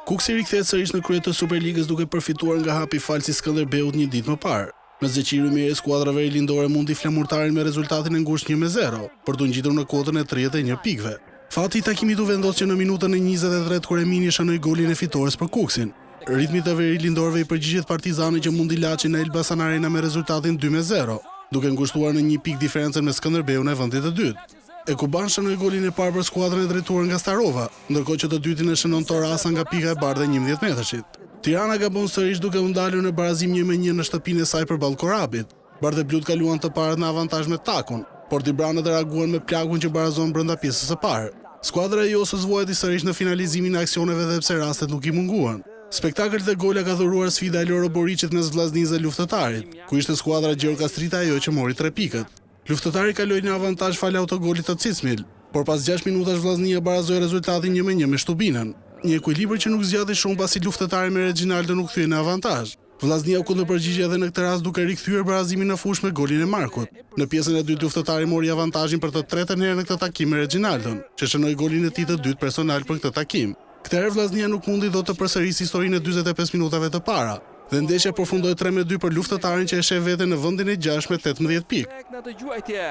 Kukësi rikthehet sërish në krye të Superligës duke përfituar nga hapi fals i Skënderbeut një ditë më parë. Në Zeqir Ymeri skuadra verilindore mundi Flamurtarin me rezultatin e ngushtë 1-0, për t'u ngjitur në kuotën e 31 pikëve. Fati i takimit u vendos që në minutën e 23 kur Emini shënoi golin e fitores për Kukësin. Ritmit të verilindorëve i përgjigjet Partizani që mundi Laçin në Elbasan Arena me rezultatin 2-0, duke ngushtuar në një pikë diferencën me Skënderbeun e vendit të dytë. Ekuban shënoi golin e parë për skuadrën e drejtuar nga Starova, ndërkohë që të dytin e shënon Torasa nga pika e bardhë e 11 metërshit. Tirana gabon sërish duke u ndalur në barazim 1-1 në shtëpinë e saj përballë Korabit. Bardheblut kaluan të parët në avantazh me Takun, por Dibranët reaguan me Plakun që barazon brenda pjesës së parë. Skuadra e Josës vuajti sërish në finalizimin e aksioneve dhe pse rastet nuk i munguan. Spektakël dhe gola ka dhuruar sfida e Loro Boriçit mes Vllaznisë dhe Luftëtarit, ku ishte skuadra gjirokastrite ajo që mori tre pikët. Luftëtari kaloi në avantazh falë autogolit të Cicmil, por pas 6 minutash Vllaznia barazoi rezultatin 1-1 me Shtubinën. Një ekuilibër që nuk zgjati shumë pasi Luftëtari me Reginaldon u kthye në avantazh. Vllaznia u kundërpërgjigj edhe në këtë rast duke rikthyer barazimin në fushë me golin e Markut. Në pjesën e dytë Luftëtari mori avantazhin për të tretën herë në këtë takim me Reginaldon, që shënoi golin e tij të dytë personal për këtë takim. Këtë herë Vllaznia nuk mundi dot të përsërisë historinë e 45 minutave të para. Dhe ndeshja përfundoi 3-2 për Luftëtarin që e sheh veten në vendin e 6 me 18 pikë. Në të gjuajtje.